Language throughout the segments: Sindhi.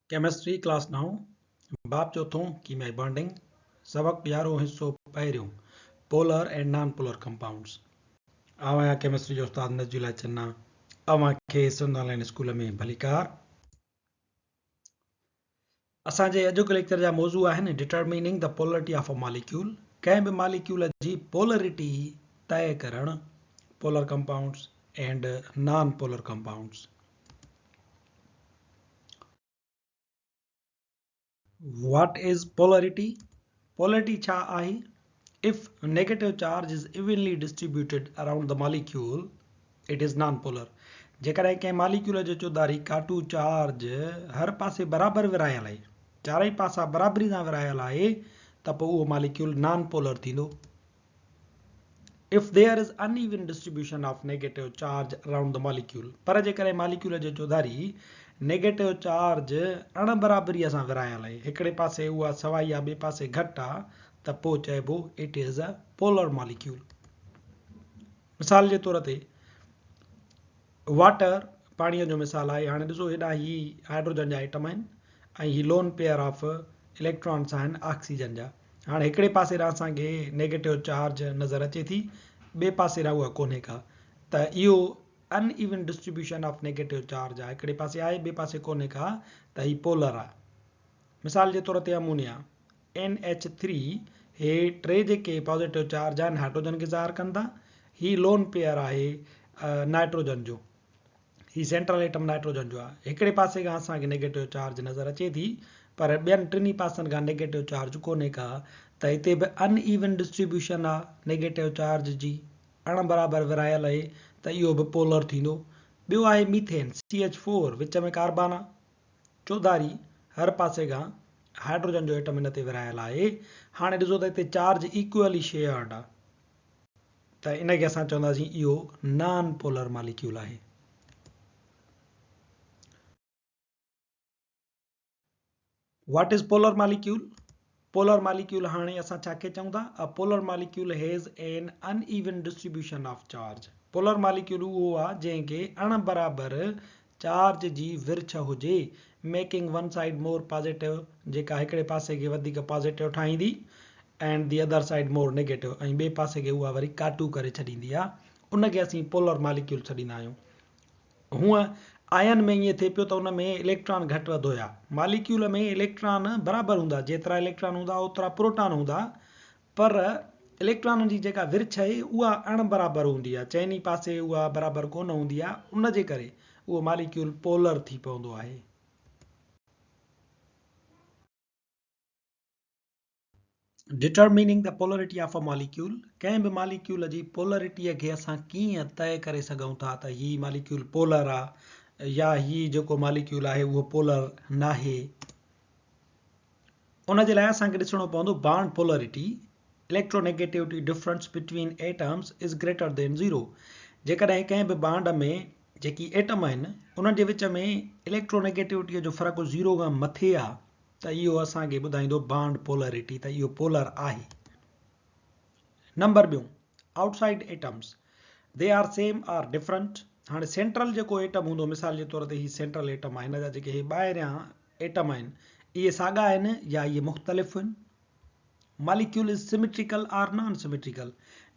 ڪيمسٽري ڪلاس نائون، باب چوٿون، ڪيميائي بانڊنگ، سبق يارهون حصو پهريون، polar and non polar compounds. آئون آهيان ڪيمسٽري جو استاد نجي الله چنا، اوهان کي سنڌ آن لائين اسڪول ۾ ڀليڪار. اسان جي اڄوڪي ليڪچر جا موضوع آهن determining the polarity of a molecule, ڪنهن به ماليڪيول جي پولرٽي طئي ڪرڻ، polar compounds and non polar compounds. What is polarity? Polarity ڇا آهي؟ If negative charge is evenly distributed around the molecule, it is non-polar. جيڪڏهن ڪنهن ماليڪيول جي چوڌاري ڪاٽو چارج هر پاسي برابر ورهايل آهي، چارئي پاسا برابري سان ورهايل آهي ته پوء اهو ماليڪيول نان پولر ٿيندو. If there is uneven distribution of negative charge around the molecule پر جيڪڏهن ماليڪيول جي چوڌاري نيگيٽو چارج اڻ برابريء سان ورهايل آهي، هڪڙي پاسي اها سوائي آهي ٻئي پاسي گهٽ آهي ته پوء چئبو it is a polar molecule. مثال جي طور تي واٽر پاڻيء جو مثال آهي. هاڻي ڏسو هيڏانهن هي هائڊروجن جا ائٽم آهن ۽ هي لون پيئر آف اليڪٽرانس آهن آڪسيجن جا. هاڻي هڪڙي پاسي ڏانهن اسان کي نيگيٽو چارج نظر اچي ٿي ٻئي پاسي ڏانهن اها ڪونهي ڪا ته اهو ان even distribution of negative charge آهي هڪڙي پاسي آهي ٻئي پاسي ڪونهي ڪا ته هي پولر آهي. مثال جي طور تي امونيا NH3 هي ٽي جيڪي پازيٽو چارج آهن هائڊروجن کي ظاهر ڪن ٿا. هي لون پيئر آهي نائٽروجن جو. هي سينٽرل ايٽم نائٽروجن جو آهي. هڪڙي پاسي کان اسان کي نيگيٽو چارج نظر اچي ٿي پر ٻين ٽنهي پاسن کان نيگيٽو چارج ڪونهي ڪا ته هتي به ان ايون ڊسٽريبيوشن آهي نيگيٽو چارج جي اڻ برابر ورهايل آهي ته اهو به پولر ٿيندو. ٻيو آهي ميٿين CH4 وچ ۾ ڪاربان آهي. چوڌاري هر پاسي کان هائڊروجن جو ايٽم ان تي ورهايل آهي. هاڻي ڏسو ته هتي چارج ايڪوئلي شيئرڊ آهي ته ان کي اسان چونداسين اهو نان پولر ماليڪيول آهي. What is polar molecule? Polar molecule هاڻي اسان ڇا کي چئون ٿا؟ A polar molecule has an uneven distribution of charge. Polar molecule اهو آهي جنهن کي اڻ برابر چارج جي ورڇ هجي، making one side more positive جيڪا هڪڙي پاسي کي وڌيڪ پازيٽو ٺاهيندي and the other side more negative ۽ ٻئي پاسي کي اها وري ڪاٽو ڪري ڇڏيندي آهي ان کي اسين پولر ماليڪيول سڏيندا آهيون. هونء آئن ۾ ائين ٿئي پيو ته ان ۾ اليڪٽران گهٽ وڌ هيا. ماليڪيول ۾ اليڪٽران برابر هوندا، جيترا اليڪٽران هوندا اوترا پروٽان هوندا، پر اليڪٽرانن جي جيڪا ورڇ آهي اها اڻ برابر هوندي آهي، چئني پاسي اها برابر ڪونه هوندي آهي، ان جي ڪري اهو ماليڪيول پولر ٿي پوندو آهي. Determining the polarity of a molecule، ڪنهن به ماليڪيول جي پولرٽيء کي اسان ڪيئن طئي ڪري سگهون ٿا ته هي ماليڪيول پولر آ يا هي جيڪو ماليڪيول آهي اهو پولر ناهي. ان جي لاء اسان کي ڏسڻو پوندو bond polarity, Electronegativity difference between atoms is greater than zero، جيڪڏهن ڪنهن به بانڊ ۾ جيڪي ايٽم آهن انهن جي وچ ۾ اليڪٽرونيگيٽوٽيء جو فرق زيرو کان مٿي آ ته اهو اسان کي ٻڌائيندو بانڊ پولرٽي ته اهو پولر آهي. نمبر ٻيون outside atoms they are same or different هاڻي سينٽرل جيڪو ايٽم هوندو مثال جي طور تي هي سينٽرل ايٽم آهي هن جا جيڪي هي ٻاهريان ايٽم آهن اهي ساڳا آهن يا اهي مختلف آهن. Molecule is symmetrical or non symmetrical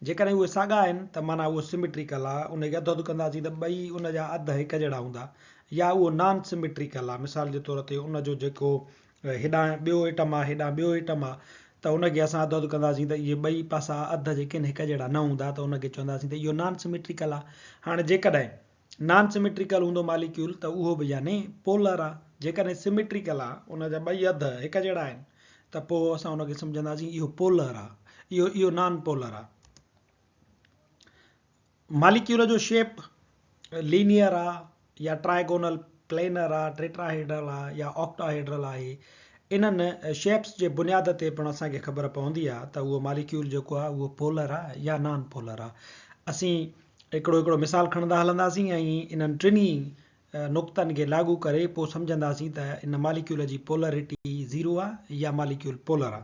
جيڪڏهن اهي ساڳا آهن ته معنيٰ اهو سميٽريڪل آهي ان کي اڌ اڌ ڪنداسين ته ٻئي ان جا اڌ هڪ جهڙا هوندا يا اهو نان سميٽريڪل آهي مثال جي طور تي ان جو جيڪو هيڏانهن ٻيو ايٽم آهي هيڏانهن ٻيو ايٽم آهي ته ان کي اسان اڌ اڌ ڪنداسين ته اهي ٻئي پاسا اڌ جيڪي آهن هڪ جهڙا نه هوندا ته ان کي چونداسين ته اهو نان سميٽريڪل آهي هاڻي جيڪڏهن نان سميٽريڪل هوندو ماليڪيول ته اهو به يعني پولر آ، جيڪڏهن سميٽريڪل آ، ان جا ٻئي اڌ هڪ جهڙا آهن ته پوء اسان ان کي سمجهنداسين اهو پولر آ، اهو اهو نان پولر آ. ماليڪيول جو شيپ لينيئر آ يا ٽرائگونل پلينر آ، ٽيٽراهيڊرل آ يا آڪٽاهيڊرل آهي، انهن شيپس جي بنياد تي پڻ اسان کي خبر پوندي آ ته اهو ماليڪيول جيڪو آ اهو پولر آ يا نان پولر آ. اسين هڪڙو هڪڙو مثال کڻندا هلنداسين ۽ انهن ٽنهي نقطن کي لاڳو ڪري پوء سمجهنداسين ته ان ماليڪيول جي پولرٽي زيرو آ يا ماليڪيول پولر آ.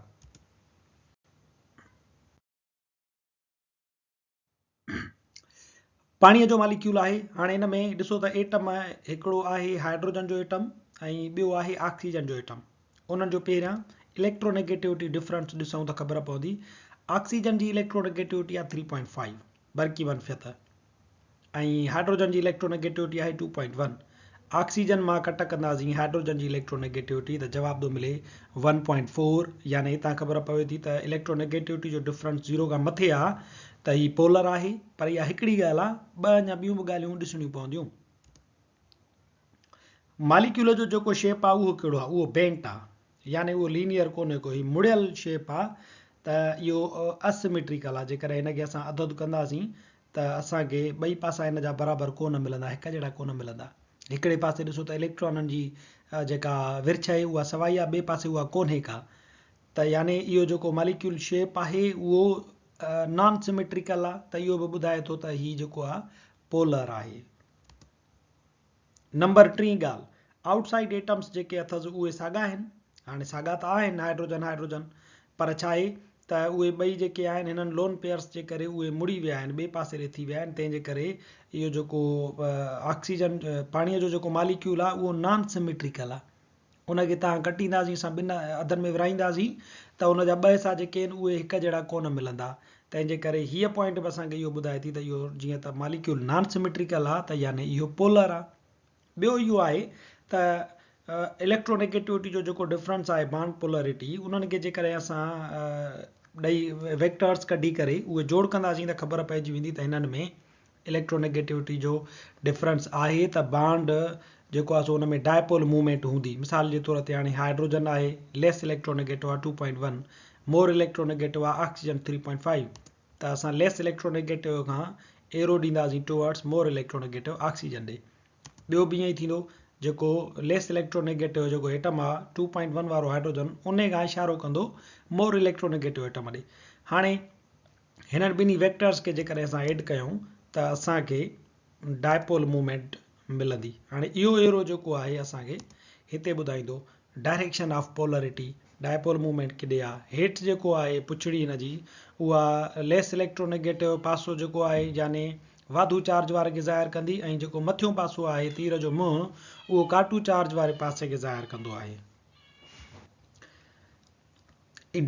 پاڻيء جو ماليڪيول آهي. هاڻي ان ۾ ڏسو ته ايٽم هڪڙو آهي هائڊروجن جو ايٽم. ۽ ٻيو آهي آڪسيجن جو ايٽم. انهن جو پهريان اليڪٽرونيگيٽوٽي ڊفرنس ڏسون ته خبر پوندي. آڪسيجن جي اليڪٽرونيگيٽوٽي آهي 3.5 برقي منفيت ۽ هائڊروجن جي اليڪٽرونيگيٽوٽي آهي 2.1. آڪسيجن مان ڪٽ ڪنداسين هائڊروجن جي اليڪٽرونيگيٽوٽي ته جواب ٿو ملي 1.4 يعني هتان خبر پوي ٿي ته اليڪٽرونيگيٽوٽي جو ڊفرنس زيرو کان مٿي آهي ته هي پولر آهي. پر اها هڪڙي ڳالهه آهي، ٻه اڃا ٻيون به ڳالهيون ڏسڻيون پونديون. ماليڪيول جو جيڪو شيپ آهي اهو ڪهڙو آهي؟ اهو بينٽ آهي يعني اهو لينيئر ڪونهي ڪو، هي مڙيل شيپ آهي ته اهو اسميٽريڪل آهي. جيڪڏهن هن کي اسان اڌ اڌ ڪنداسين ته اسان کي ٻئي پاسا هن جا برابر ڪونه ملندا، هڪ جهڙا ڪونه ملندا. هڪڙي پاسي ڏسو ته اليڪٽرانن جي جيڪا ورڇ آهي اها سوائي آهي، ٻئي پاسي اها ڪونهي ڪا. ته يعني اهو جيڪو ماليڪيول شيپ آهي اهو نان سميٽريڪل آهي ته اهو به ٻڌائي ٿو ته هي جيڪو آهي پولر آهي. نمبر ٽين ڳالهه، آئوٽ سائيڊ ايٽمس جيڪي اٿس اهي ساڳا آهن. هاڻي ساڳا ته آهن هائڊروجن هائڊروجن پر ڇا آهي ته اهي ٻئي جيڪي آهن هنن لون پيئرس جي ڪري اهي مڙي ويا آهن ٻئي پاسي ڏي ٿي ويا آهن تنهن جي ڪري اهو جيڪو آڪسيجن پاڻي جو جيڪو ماليڪيول آهي اهو نان سميٽريڪل آهي. ان کي تان ڪٽينداسين اسان ٻن اڌن ۾ ورهائينداسين ته ان جا ٻه حصا جيڪي آهن اهي هڪ جهڙا ڪونه ملندا تنهن جي ڪري هيء پوائنٽ به اسان کي اهو ٻڌائي ٿي ته اهو جيئن ته ماليڪيول نان سميٽريڪل آهي ته يعني اهو پولر آهي. ٻيو اهو آهي ته اليڪٽرونيگيٽوٽي جو جيڪو ڊفرنس آهي بانڊ پولرٽي انهن کي جيڪڏهن اسان ڏئي ويڪٽرس ڪڍي ڪري اهي جوڙ ڪنداسين ته خبر پئجي ويندي ته هنن ۾ اليڪٽرونيگيٽوٽي جو ڊفرنس آهي ته بانڊ جيڪو آهي سو ان ۾ ڊائپول موومينٽ هوندي. مثال جي طور تي هاڻي هائڊروجن آهي ليس اليڪٽرونيگيٽو آهي 2.1 مور اليڪٽرونيگيٽو آهي آڪسيجن 3.5 ته اسان ليس اليڪٽرونيگيٽو کان ايرو ڏينداسين ٽوورڊس مور اليڪٽرونيگيٽو آڪسيجن ڏي. ٻيو به ائين ئي ٿيندو جيڪو ليس اليڪٽرونيگيٽو جيڪو ايٽم آهي 2.1 وارو هائڊروجن انهي کان اشارو ڪندو مور اليڪٽرونيگيٽو ايٽم ڏي. هاڻي هنن ٻنهي ويڪٽرز کي جيڪڏهن اسان ايڊ ڪيون ته اسان کي ڊائپول موومينٽ ملندي. هاڻي اهو ايرو جيڪو آهي اسان کي هتي ٻڌائيندو direction of polarity, dipole moment ڪيڏي آهي. هيٺ جيڪو آهي پڇڙي هن جي اها ليس اليڪٽرونيگيٽو پاسو جيڪو آهي يعني واڌو چارج واري کي ظاهر ڪندي ۽ جيڪو مٿيون پاسو آهي تير جو منهن اهو ڪاٽو چارج واري پاسي کي ظاهر ڪندو آهي.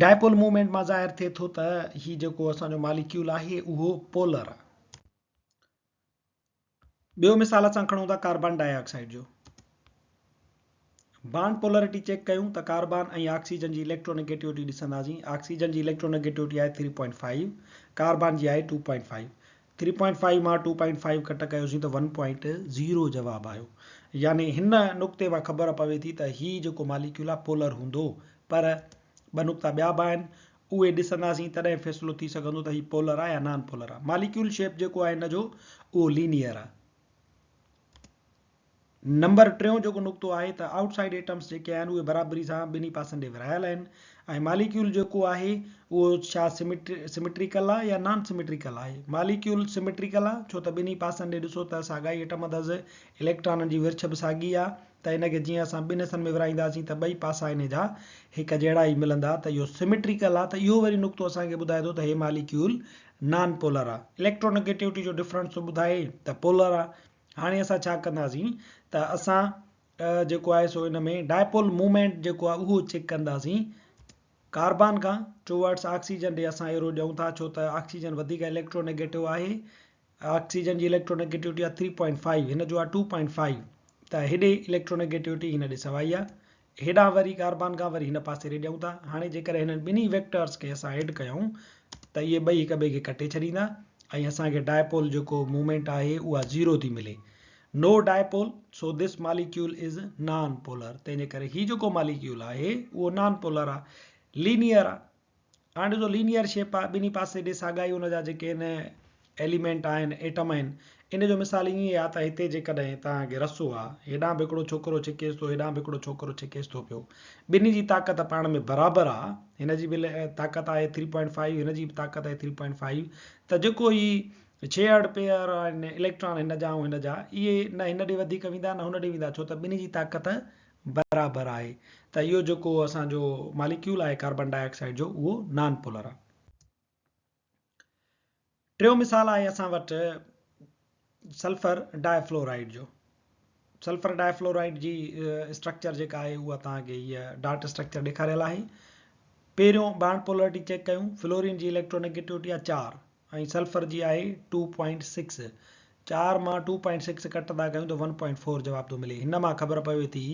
ڊائپول موومينٽ مان ظاهر ٿئي ٿو ته هي جيڪو اسان جو ماليڪيول آهي اهو پولر آهي. ٻيو مثال اسان کڻون ٿا ڪاربان ڊاء آڪسائيڊ جو. بانڊ پولرٽي چيڪ ڪيون ته ڪاربان ۽ آڪسيجن جي اليڪٽرونيگيٽوٽي ڏسنداسين. آڪسيجن جي اليڪٽرونيگيٽوٽي آهي 3.5، ڪاربان جي آهي 2.5. 3.5 مان 2.5 ڪٽ ڪيوسين ته 1.0 جواب آيو. يعني هن نقطي مان خبر پوي ٿي ته هي جيڪو ماليڪيول آهي پولر هوندو. پر ٻه نقطا ٻيا به آهن اهي ڏسنداسين تڏهن فيصلو ٿي سگهندو ته هي پولر آهي يا نان پولر آهي. ماليڪيول شيپ جيڪو آهي هن جو اهو لينيئر آهي. نمبر ٽيون جيڪو نقطو آهي ته آئوٽ سائيڊ ايٽمس جيڪي آهن اهي برابري سان ٻنهي پاسن ڏي ورهايل آهن ۽ ماليڪيول جيڪو آهي اهو ڇا سميٽريڪل آهي يا نان سميٽريڪل آهي. ماليڪيول سميٽريڪل آهي ڇو ته ٻنهي پاسن ڏي ڏسو ته ساڳا ئي ايٽم اٿس، اليڪٽرانن جي ورڇ به ساڳي آهي ته ان کي جيئن اسان ٻن حصن ۾ ورهائينداسين ته ٻئي پاسا ان جا هڪ جهڙا ئي ملندا ته اهو سميٽريڪل آهي ته اهو وري نقطو اسان کي ٻڌائي ٿو ته هي ماليڪيول نان پولر آهي. اليڪٽرونيگيٽوٽي جو ڊفرنس ٿو ٻڌائي ته پولر آهي. هاڻي اسان ڇا ڪنداسين ته اسان جيڪو آهي سو ان ۾ ڊائپول موومينٽ جيڪو آهي اهو چيڪ ڪنداسين. ڪاربان کان ٽوورڊس آڪسيجن ڏي اسان ايرو ڏيون ٿا ڇو ته آڪسيجن وڌيڪ اليڪٽرونيگيٽو آهي. آڪسيجن جي اليڪٽرونيگيٽوٽي آهي 3.5 هن جو آهي 2.5 ته هيڏي اليڪٽرونيگيٽوٽي هن ڏي سوائي آهي. هيڏانهن وري ڪاربان کان وري هن پاسي ڏي ڏيون ٿا. هاڻي جيڪڏهن هنن ٻنهي ويڪٽرز کي اسان ايڊ ڪيون ته اهي ٻئي هڪ ٻئي کي ڪٽي ڇڏيندا ۽ اسان کي ڊائپول جيڪو موومينٽ آهي اها زيرو ٿي ملي. No dipole, so this molecule is non polar. تنهن جي ڪري هي جيڪو ماليڪيول آهي اهو نان پولر آهي. لينيئر آهي. هاڻي ڏسو لينيئر شيپ آهي ٻنهي پاسي ڏي ساڳا ئي ان جا جيڪي آهن ايليمينٽ آهن ايٽم آهن ان جو مثال ائين آهي ته هتي جيڪڏهن توهان کي رسو آهي هيڏانهن به هڪڙو ڇوڪرو ڇڪيس ٿو هيڏانهن به هڪڙو ڇوڪرو ڇڪيس ٿو پيو ٻنهي جي طاقت پاڻ ۾ برابر آهي هن جي به طاقت آهي 3.5 هن جي به طاقت آهي 3.5 ته جيڪو هي ڇيهڙ پيئر آهن اليڪٽران هن جا ۽ هن جا اهي نه هن ڏي وڌيڪ ويندا نه هن ڏي ويندا ڇو ته ٻنهي جي طاقت برابر آهي ته اهو جيڪو اسان جو ماليڪيول آهي ڪاربان ڊاء آڪسائيڊ جو اهو نان پولر آهي. ٽيون مثال آهي اسان وٽ سلفر ڊاء فلورائيڊ جو. سلفر ڊاء فلورائيڊ جي اسٽرڪچر جيڪا آهي اها توهان کي هيء ڊاٽ اسٽرڪچر ڏيکاريل آهي. پهريون بانڊ پولرٽي چيڪ ڪيون، فلورين جي اليڪٽرونيگيٽوٽي آهي 4 ۽ سلفر جي آهي 2.6. 4 مان 2.6 ڪٽ ٿا ڪيون ته 1.4 جواب ٿو ملي. هن مان خبر پوي ٿي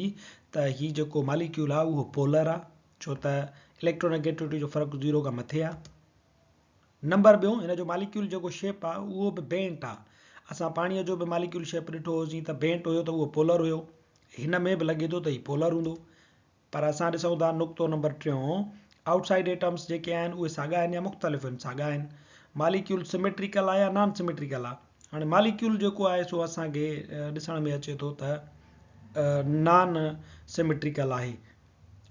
ته هي جيڪو ماليڪيول آهي اهو پولر آهي ڇو ته اليڪٽرونيگيٽوٽي جو فرق زيرو کان مٿي آهي. نمبر ٻيون هن جو ماليڪيول جيڪو شيپ آ اهو به بينٽ آ. اسان پاڻيء جو به ماليڪيول شيپ ڏٺو هوسين ته بينٽ هيو ته اهو پولر هيو. هن ۾ به لڳي ٿو ته هي پولر هوندو. پر اسان ڏسون ٿا نقطو نمبر ٽيون آئوٽ سائيڊ ايٽمس جيڪي آهن اهي ساڳا آهن يا مختلف آهن؟ ساڳا آهن. ماليڪيول سميٽريڪل آ يا نان سميٽريڪل آ؟ هاڻي ماليڪيول جيڪو آهي سو اسان کي ڏسڻ ۾ اچي ٿو ته نان سميٽريڪل آهي.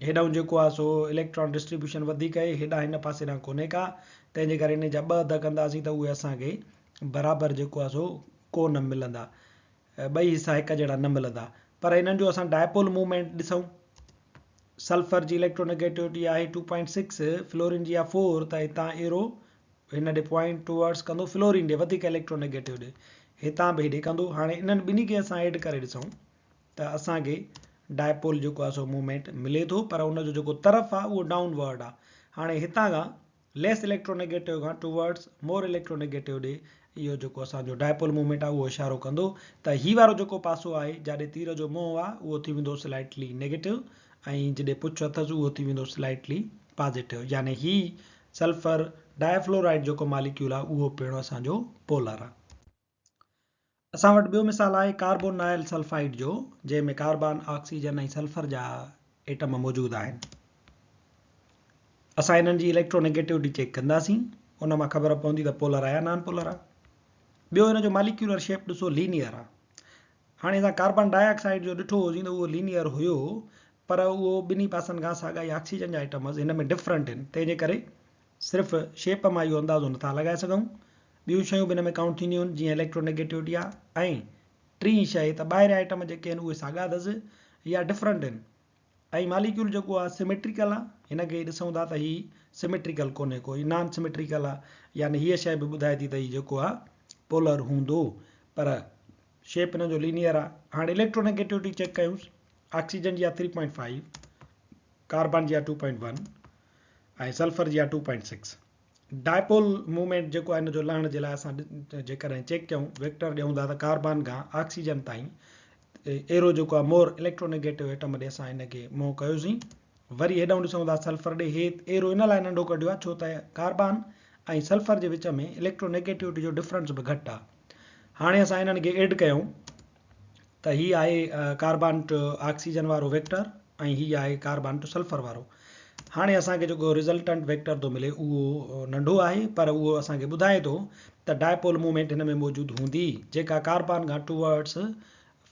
هيڏانهن جيڪو آهي سو اليڪٽران ڊسٽريبيوشن وڌيڪ آهي، هيڏانهن هن پاسي ڏانهن ڪونهي ڪا، تنهن جي ڪري انهي جا ٻه اڌ ڪنداسين ته اهي اسان کي برابر جيڪو آهي سو ڪو نه ملندا، ٻئي حصا هڪ جهڙا نه ملندا. پر انهن جو اسان ڊائپول موومينٽ ڏسون، سلفر جي اليڪٽرونيگيٽوٽي آهي 2.6، فلورين جي آهي 4، ته هتان ايرو هن ڏي پوائنٽ ٽوورڊس ڪندو فلورين ڏي، وڌيڪ اليڪٽرونيگيٽو ڏي، هتان به هيڏي ڪندو. هاڻي انهن ٻنهي کي اسان ايڊ ڪري ڏسون ته اسان کي ڊائپول جيڪو آهي سو موومينٽ ملي ٿو پر ان جو جيڪو طرف آهي اهو ڊائون ورڊ آهي. هاڻي هتان کان ليس اليڪٽرونيگيٽو کان ٽوورڊس مور اليڪٽرونيگيٽو ڏي اهو جيڪو اسان جو ڊائپول موومينٽ آهي اهو اشارو ڪندو ته هي وارو جيڪو پاسو آهي جاڏي تير جو منهن آهي اهو ٿي ويندو سلائٽلي نيگيٽو ۽ جڏي پڇ اٿس اهو ٿي ويندو سلائٽلي پازيٽو يعني هي سلفر ڊائفلورائيڊ جيڪو ماليڪيول آهي اهو پڻ اسان جو پولر آهي. اسان وٽ ٻيو مثال آهي ڪاربونائل سلفائيڊ جو جنهن ۾ ڪاربان، آڪسيجن ۽ سلفر جا ايٽم موجود آهن. اسان انهن جي اليڪٽرونيگيٽوٽي چيڪ ڪنداسين ان مان خبر پوندي ته پولر آهي يا نان پولر آهي. ٻيو ان جو ماليڪيولر شيپ ڏسو لينيئر آهي. هاڻي اسان ڪاربان ڊاء آڪسائيڊ جو ڏٺو هوسين ته اهو لينيئر هيو پر اهو ٻنهي پاسن کان ساڳا ئي آڪسيجن جا ايٽمز هن ۾ ڊفرنٽ آهن تنهن جي ڪري صرف شيپ مان اهو اندازو نٿا لڳائي سگهون. ٻيون شيون به ان ۾ ڪائونٽ ٿينديون آهن جيئن اليڪٽرونيگيٽوٽي آهي ۽ ٽين شيء ته ٻاهريان آئٽم جيڪي آهن اهي ساڳا اٿس يا ڊفرنٽ آهن ۽ ماليڪيول جيڪو آهي سميٽريڪل آهي هن کي ڏسون ٿا ته هي سميٽريڪل ڪونهي ڪو هي نان سميٽريڪل آهي يعني هيء شيء به ٻڌائي ٿي ته هي جيڪو آهي پولر هوندو پر شيپ هن جو لينيئر آهي. هاڻي اليڪٽرونيگيٽوٽي چيڪ ڪيونس آڪسيجن جي آهي 3.5 ڪاربان جي آهي 2.1 ۽ سلفر جي آهي 2.6. ڊائپول موومينٽ جيڪو آهي ان جو لهڻ جي لاء اسان جيڪڏهن چيڪ ڪيون ويڪٽر ڏيون ٿا ته ڪاربان کان آڪسيجن تائين ايرو جيڪو آهي مور اليڪٽرونيگيٽو ايٽم ڏي اسان ان کي موو ڪيوسين وري هيڏانهن ڏسون ٿا سلفر ڏي هي ايرو ان لاء ننڍو ڪڍيو آهي ڇو ته ڪاربان ۽ سلفر جي وچ ۾ اليڪٽرونيگيٽوٽي جو ڊفرنس به گهٽ آهي هاڻي اسان انهن کي ايڊ ڪيون ته هي آهي ڪاربان ٽو آڪسيجن وارو ويڪٽر ۽ هي آهي ڪاربان ٽو سلفر وارو. هاڻي اسان کي جيڪو رزلٽنٽ ويڪٽر ٿو ملي اهو ننڍو آهي پر اهو اسان کي ٻڌائي ٿو ته ڊائپول موومينٽ هن ۾ موجود هوندي جيڪا ڪاربان کان ٽوورڊس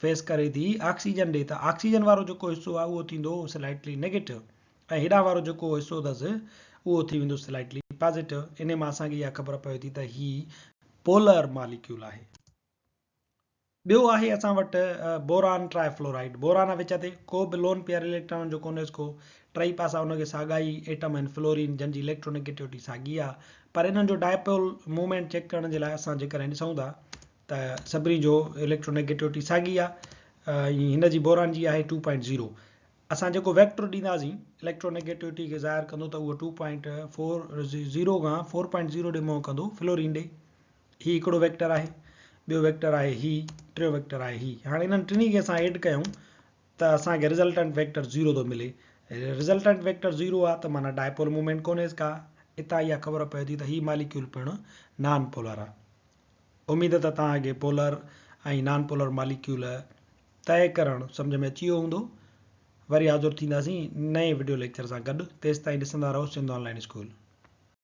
فيس ڪري ٿي آڪسيجن ڏي ته آڪسيجن وارو جيڪو حصو آهي اهو ٿيندو سلائٽلي نيگيٽو ۽ هيڏانهن وارو جيڪو حصو اٿس اهو ٿي ويندو سلائٽلي پازيٽو. انهي مان اسان کي اها خبر پوي ٿي ته هي پولر ماليڪيول آهي. ٻيو آهي اسان وٽ بوران ٽرائي فلورائيڊ. بوران آ وچ تي، ڪو به لون پيئر اليڪٽرانن جو ڪونهيس ڪو. ٽئي پاسا ان کي ساڳا ئي ايٽم آهن فلورين جن جي اليڪٽرونيگيٽوٽي ساڳي آ. پر انهن جو ڊائپول موومينٽ چيڪ ڪرڻ جي لاء اسان جيڪڏهن ڏسون ٿا ته سڀني جو اليڪٽرونيگيٽوٽي ساڳي آ ۽ هن جي بوران جي آهي 2.0. اسان جيڪو ويڪٽر ڏينداسين اليڪٽرونيگيٽوٽي کي ظاهر ڪندو ته اهو 2.40 کان 4.0 ڏي موو ڪندو فلورين ڏي. هي هڪڙو ويڪٽر آهي، ٻيو ويڪٽر آهي هي، ٽيون ويڪٽر آهي هي. هاڻي انهن ٽنهي کي اسان ايڊ ڪيون ته اسان کي رزلٽنٽ ويڪٽر زيرو ٿو ملي. رزلٽنٽ ويڪٽر زيرو آهي ته معنيٰ ڊائپول موومينٽ ڪونهيس ڪا. اتان اها خبر پوي ٿي ته هي ماليڪيول پڻ نان پولر آهي. اميد ته توهان کي پولر ۽ نان پولر ماليڪيول طئي ڪرڻ سمجهه ۾ اچي ويو هوندو. وري حاضر ٿينداسين نئين وڊيو ليڪچر سان گڏ. تيستائين ڏسندا رهو سنڌ آن لائين اسڪول.